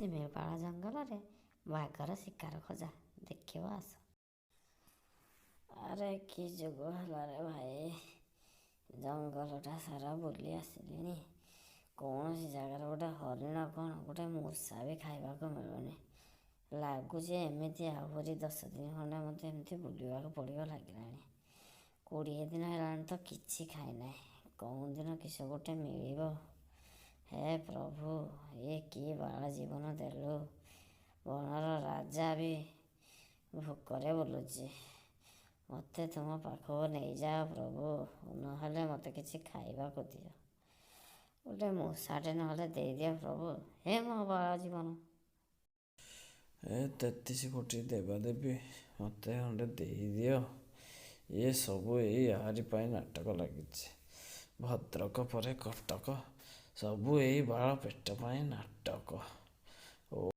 ଶିମିଳିପାଳ ଜଙ୍ଗଲରେ ବାଘର ଶିକାର ଖୋଜା, ଦେଖିବ ଆସ। ଆରେ କି ଯୁଗ ହେଲାରେ ଭାଇ, ଜଙ୍ଗଲଟା ସାରା ବୁଲି ଆସିଲିଣି, କୌଣସି ଜାଗାରେ ଗୋଟେ ହରିଣ କ'ଣ ଗୋଟେ ମୂଷା ବି ଖାଇବାକୁ ମିଳୁନି। ଲାଗୁଛି ଏମିତି ଆହୁରି 10 ଦିନ ଖଣ୍ଡେ ମୋତେ ଏମିତି ବୁଲିବାକୁ ପଡ଼ିବ ଲାଗିଲାଣି। 20 ଦିନ ହେଲାଣି ତ କିଛି ଖାଇନାହିଁ, କେଉଁ ଦିନ କିସ ଗୋଟେ ମିଳିବ। ହେ ପ୍ରଭୁ, ଏ କି ବାଳ ଜୀବନ ଦେଲୁ! ବନର ରାଜା ବି ଭୋକରେ ବୁଲୁଛି। ମୋତେ ତୁମ ପାଖକୁ ନେଇଯାଅ ପ୍ରଭୁ, ନହେଲେ ମୋତେ କିଛି ଖାଇବାକୁ ଦିଅ, ଗୋଟେ ମୂଷାଟେ ନହେଲେ ଦେଇଦିଅ ପ୍ରଭୁ। ହେ ମୋ ବାଳ ଜୀବନ! ଏ 33 କୋଟି ଦେବାଦେବୀ, ମୋତେ ଖଣ୍ଡେ ଦେଇଦିଅ। ଇଏ ସବୁ ଏଇ ୟାରି ପାଇଁ ନାଟକ ଲାଗିଛି। ଭଦ୍ରକ ପରେ କଟକ, ସବୁ ଏଇ ବାଳ ପେଟ ପାଇଁ ନାଟକ।